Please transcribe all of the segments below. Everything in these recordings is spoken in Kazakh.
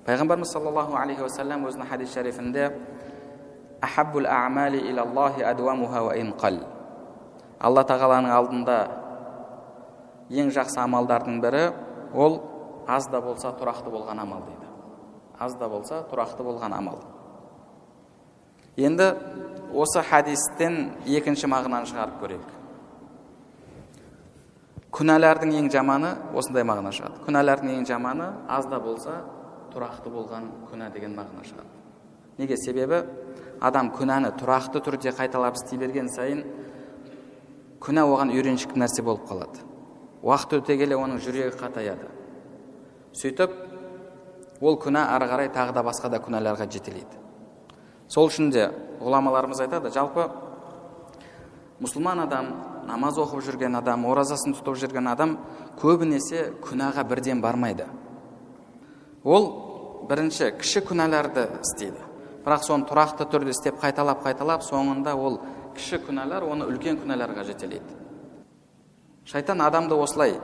Пайғамбарымыз саллаллаху алейхи уассалам өзінің хадис шарифінде «Ахаббул а'мали илаллахи адуамуха ва ин қал». Алла тағаланың алдында ең жақсы амалдардың бірі ол аз да болса тұрақты болған амал дейді. Аз да болса тұрақты болған амал. Енді осы хадистен екінші мағынаны шығарып көрейік. Күнәлардың ең жаманы осындай мағына шығады. Күнәлардың ең жаманы аз да болса тұрақты болған күнә деген мағына шығады. Неге? Себебі адам күнәні тұрақты түрде қайталап істей берген сайын күнә оған үйреншікті нәрсе болып қалады. Уақыт өте келе оның жүрегі қатаяды. Сөйтіп ол күнә ары қарай тағы да басқа да күнәларға жетелейді. Сол үшін де ғұламаларымыз айтады, жалпы мұсылман адам, намаз оқып жүрген адам, оразасын тұтып жүрген адам көбінесе күнәға бірден бармайды. Ол бірінші кіші күнәларды істейді. Бірақ соны тұрақты түрде істеп қайталап-қайталап, соңында ол кіші күнәлар оны үлкен күнәларға жетелейді. Шайтан адамды осылай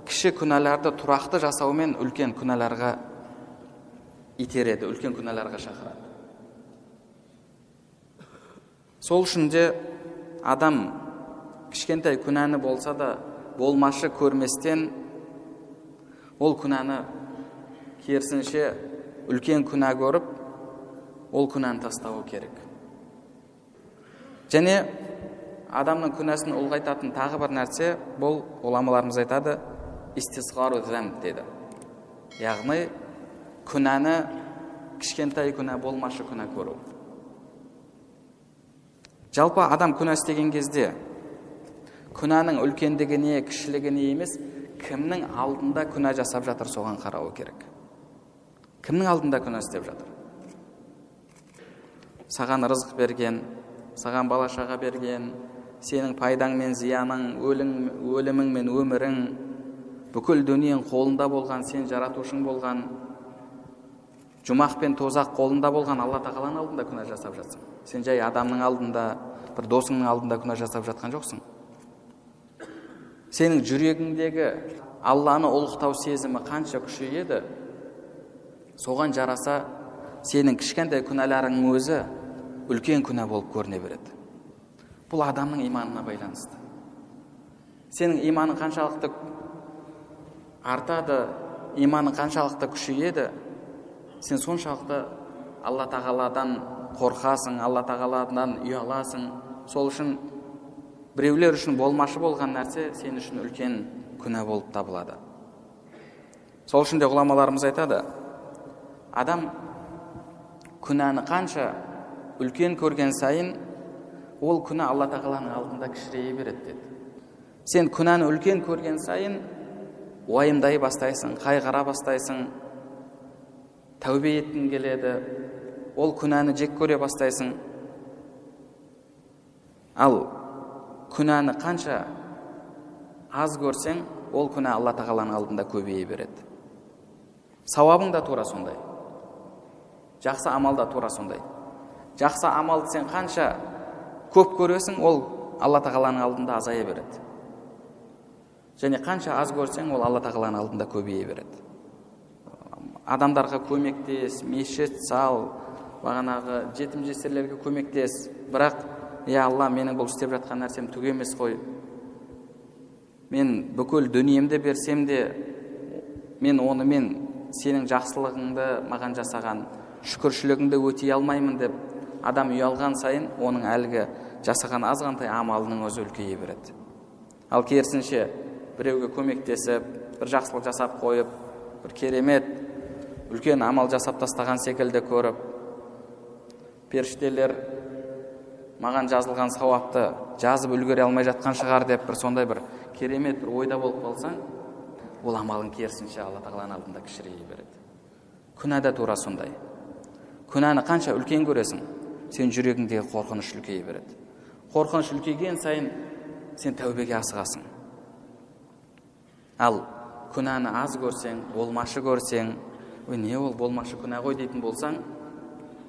кіші күнәларды тұрақты жасаумен үлкен күнәларға итереді, үлкен күнәларға шақырады. Сол үшін де адам кішкентай күнәні болса да болмашы көрместен ол күнәні керісінше үлкен күнә көріп, ол күнәні тастауы керек. Және адамның күнәсін ұлғайтатын тағы бір нәрсе, бұл ғұламаларымыз айтады, истисғару зәмб деді. Яғни күнәні кішкентай күнә болмашы күнә көру. Жалпы адам күнә істеген кезде күнәнің үлкендігіне, кішілігіне емес, кімнің алдында күнә жасап жатыр соған қарауы керек. Кімнің алдында күнә істеп жатыр? Саған рызық берген, саған бала шаға берген, сенің пайдаң мен зияның, өлімің мен өмірің, бүкіл дүниең қолында болған, сен жаратушың болған, жұмақ пен тозақ қолында болған Алла тағаланың алдында күнә жасап жатсың. Сен жай адамның алдында, бір досыңның алдында күнә жасап жатқан жоқсың. Сенің жүрегіңдегі Алланы ұлықтау сезімі қанша күшейеді, соған жараса сенің кішкентай күнәларыңның өзі үлкен күнә болып көріне береді. Бұл адамның иманына байланысты. Сенің иманың қаншалықты артады, иманың қаншалықты күшейеді, сен соншалықты Алла тағаладан қорқасың, Алла тағаладан ұяласың. Сол үшін біреулер үшін болмашы болған нәрсе сен үшін үлкен күнә болып табылады. Сол үшін де ғұламаларымыз айтады, адам күнәні қанша үлкен көрген сайын ол күнә Алла тағаланың алдында кішірейе береді деді. Сен күнәні үлкен көрген сайын уайымдай бастайсың, қайғыра бастайсың, тәубе еткің келеді, ол күнәні жек көре бастайсың. Ал күнәні қанша аз көрсең, ол күнә Алла тағаланың алдында көбейе береді. Сауабың да тура сондай. Жақсы амал да тура сондай. Жақсы амалды сен қанша көп көресің, ол Алла тағаланың алдында азая береді. Және қанша аз көрсең, ол Алла тағаланың алдында көбейе береді. Адамдарға көмектес, мешіт сал, бағанағы жетім жесірлерге көмектес. Бірақ, я Алла, менің бұл істеп жатқан нәрсем түк емес қой. Мен бүкіл дүниемді берсем де, мен онымен сенің жақсылығыңды маған жасаған шүкіршілігіңді өтей алмаймын деп адам ұялған сайын оның әлгі жасаған азғантай амалының өзі үлкейе береді. Ал керісінше біреуге көмектесіп, бір жақсылық жасап қойып, бір керемет үлкен амал жасап тастаған секілді көріп, періштелер маған жазылған сауапты жазып үлгере алмай жатқан шығар деп бір сондай бір керемет бір ойда болып қалсаң, ол амалың керісінше Алла тағаланың алдында кішірейе береді. Күнә да тура сондай. Күнәні қанша үлкен көресің, сен жүрегіңдегі қорқыныш үлкейе береді. Қорқыныш үлкейген сайын сен тәубеге асығасың. Ал күнәні аз көрсең, болмашы көрсең, ой не ол болмашы күнә ғой дейтін болсаң,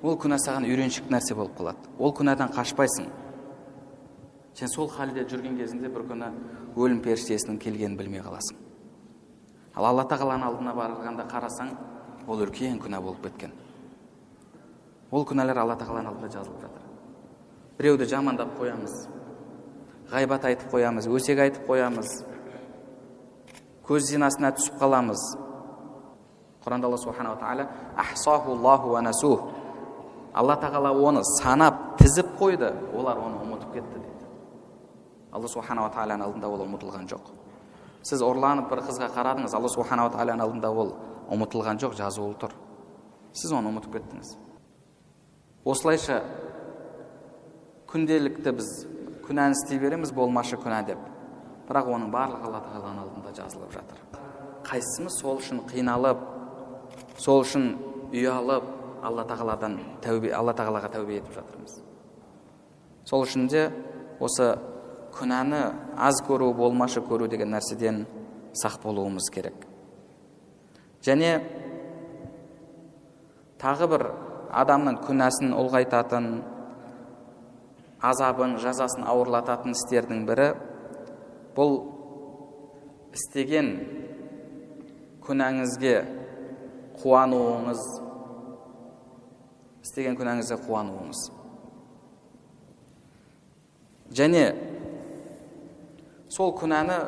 ол күнә саған үйреншікті нәрсе болып қалады. Ол күнәдан қашпайсың. Сен сол халде жүрген кезінде бір күні өлім періштесінің келгенін білмей қаласың. Ал Алла тағаланың алдына барғанда қарасаң, Ол үлкен күнә болып кеткен. Ол күнәлер Алла тағаланың алдында жазылып жатыр. Біреуді жамандап қоямыз, ғайбат айтып қоямыз, өсек айтып қоямыз, көз зинасына түсіп қаламыз. Құранда Алла субханала тағала ахсахуллаху ва насух, Алла тағала оны санап тізіп қойды, олар оны ұмытып кетті дейді. Алла субханала тағаланың алдында ол ұмытылған жоқ. Сіз ұрланып бір қызға қарадыңыз, Алла субханала тағаланың алдында ол ұмытылған жоқ, жазулы тұр. Сіз оны ұмытып кеттіңіз. Осылайша күнделікті біз күнәні істей береміз, болмашы күнә деп. Бірақ оның барлығы Алла тағаланың алдында жазылып жатыр. Қайсымыз сол үшін қиналып, сол үшін ұялып, Алла тағаладан тәубе, Алла тағалаға тәубе етіп жатырмыз. Сол үшін де осы күнәні аз көру, болмашы көру деген нәрседен сақ болуымыз керек. Және тағы бір адамның күнәсін ұлғайтатын, азабын, жазасын ауырлататын істердің бірі бұл істеген күнәңізге қуануыңыз, істеген күнәңізге қуануыңыз. Және сол күнәні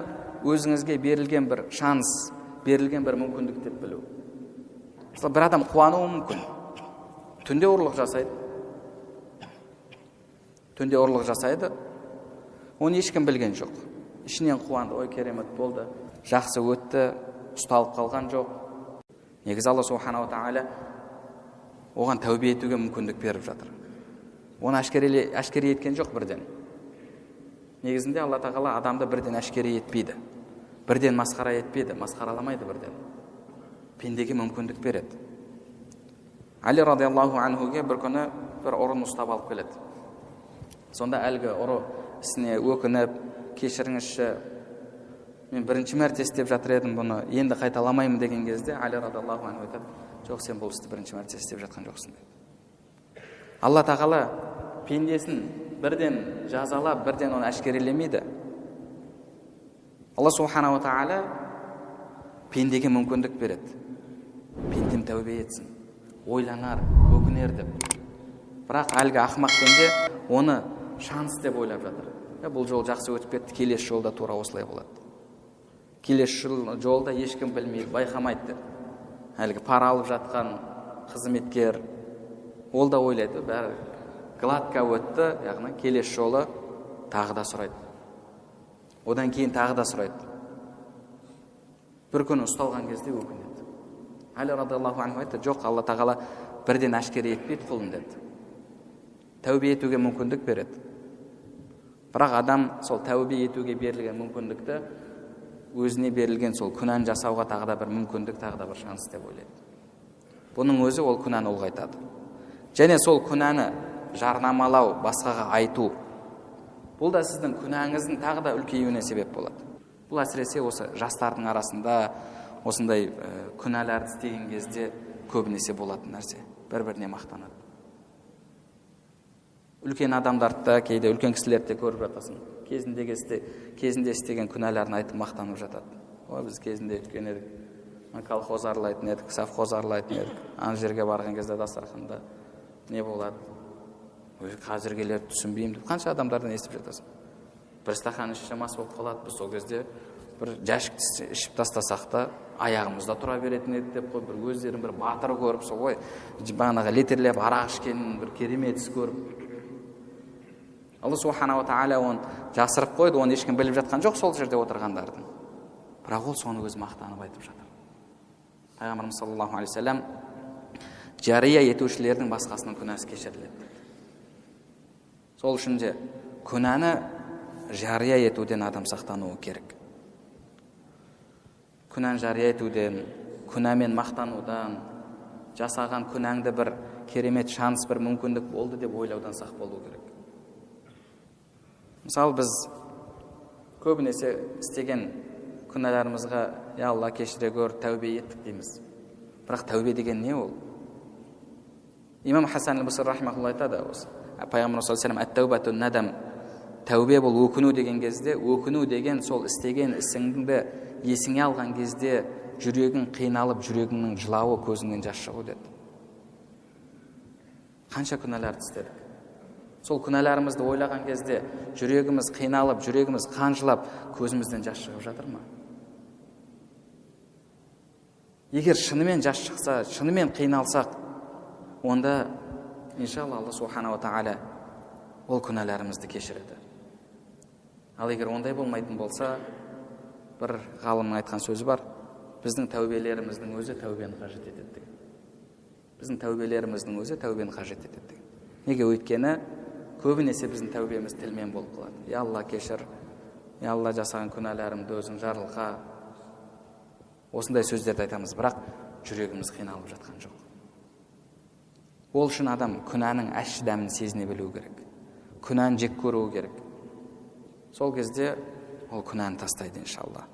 өзіңізге берілген бір шанс, берілген бір мүмкіндік деп білу. Мысалы, бір адам қуануы мүмкін. Түнде ұрлық жасайды. Түнде ұрлық жасайды. Оны ешкім білген жоқ. Ішінен қуанды, ой керемет болды, жақсы өтті, ұсталып қалған жоқ. Негізі Алла субханала тағала оған тәубе етуге мүмкіндік беріп жатыр. Оны әшкере еткен жоқ бірден. Негізінде Алла тағала адамды бірден әшкере етпейді. Бірден масқара етпейді, масқараламайды бірден. Пендеге мүмкіндік береді. Али радиаллаху анхуге бір күні бір ұрыны ұстап алып келеді. Сонда әлгі ұры ісіне өкініп, кешіріңізші, мен бірінші мәрте істеп жатыр едім бұны, енді қайталамаймын деген кезде Али радиаллаху анху айтады, жоқ, сен бұл істі бірінші мәрте істеп жатқан жоқсың дейді. Алла тағала пендесін бірден жазалап, бірден оны әшкерелемейді. Алла субханала тағала пендеге мүмкіндік береді. Пендем тәубе етсін, ойланар, өкінер деп. Бірақ әлгі ақымақ пенде оны шанс деп ойлап жатыр. Бұл жол жақсы өтіп кетті, келесі жолда тура осылай болады. Келесі жолда ешкім білмейді, байқамайды деп. Әлгі пара алып жатқан қызметкер, ол да ойлайды, бәрі гладко өтті, яғни келесі жолы тағы да сұрайды. Одан кейін тағы да сұрайды. Бір күні ұсталған кезде өкінеді. Али радиаллаху анху айтты, жоқ, Алла тағала бірден әшкере етпейді құлын деді. Тәубе етуге мүмкіндік береді. Бірақ адам сол тәубе етуге берілген мүмкіндікті өзіне берілген сол күнәні жасауға тағы да бір мүмкіндік, тағы да бір шанс деп ойлайды. Бұның өзі ол күнәні ұлғайтады. Және сол күнәні жарнамалау, басқаға айту, бұл да сіздің күнәңіздің тағы да үлкеюіне себеп болады. Бұл әсіресе осы жастардың арасында осындай күнәләрді істеген кезде көбінесе болатын нәрсе. Бір-біріне мақтанады. Үлкен адамдарды да, кейде үлкен кісілерді де көріп жатасың. Кезінде істеген күнәләрін айтып мақтанып жатады. Ой, біз кезінде өткен едік, колхоз аралайтын едік, совхоз аралайтын едік. Ана жерге барған кезде дастарханда не болады? Қазіргілерді түсінбеймін деп қанша адамдардан естіп жатасың. Бір стақан ішсе мас болып қалады, біз сол кезде бір жәшік ішіп тастасақ та аяғымызда тұра беретін еді деп қой, бір өздерін бір батыр көріп, сол ой, бағанағы литрлеп арақ ішкенін бір керемет іс көріп. Алла субханала тағала оны жасырып қойды, оны ешкім біліп жатқан жоқ сол жерде отырғандардың. Бірақ ол соны өзі мақтанып айтып жатыр. Пайғамбарымыз саллаллаху алейхи уассалам жария етушілердің басқасының күнәсі кешіріледі деді. Сол үшін де күнәні жария етуден адам сақтануы керек. Күнәні жария етуден, күнәмен мақтанудан, жасаған күнәңді бір керемет шанс, бір мүмкіндік болды деп ойлаудан сақ болу керек. Мысалы, біз көбінесе істеген күнәларымызға я Алла кешіре көр, тәубе еттік дейміз. Бірақ тәубе деген не ол? Имам Хасан аль-Басри рахимахулла айтады осы. Пайғамбарымыз саллаллаху алейхи вассалам ат-таубату надам, тәубе бұл өкіну деген кезде, өкіну деген сол істеген ісіңді есіңе алған кезде жүрегің қиналып, жүрегіңнің жылауы, көзіңнен жас шығу деді. Қанша күнәларды істедік. Сол күнәларымызды ойлаған кезде жүрегіміз қиналып, жүрегіміз қан жылап, көзімізден жас шығып жатыр ма? Егер шынымен жас шықса, шынымен қиналсақ, онда иншалла Алла субханала тағала ол күнәларымызды кешіреді. Ал егер ондай болмайтын болса, бір ғалымның айтқан сөзі бар, біздің тәубелеріміздің өзі тәубені қажет етеді деген. Біздің тәубелеріміздің өзі тәубені қажет етеді деген. Неге? Өйткені көбінесе біздің тәубеміз тілмен болып қалады. Я Алла, кешір, я Алла, жасаған күнәларымды өзің жарылқа. Осындай сөздерді айтамыз, бірақ жүрегіміз қиналып жатқан жоқ. Ол үшін адам күнәнің ащы дәмін сезіне білуі керек. Күнәні жек көруі керек. Сол кезде ол күнәні тастайды иншалла.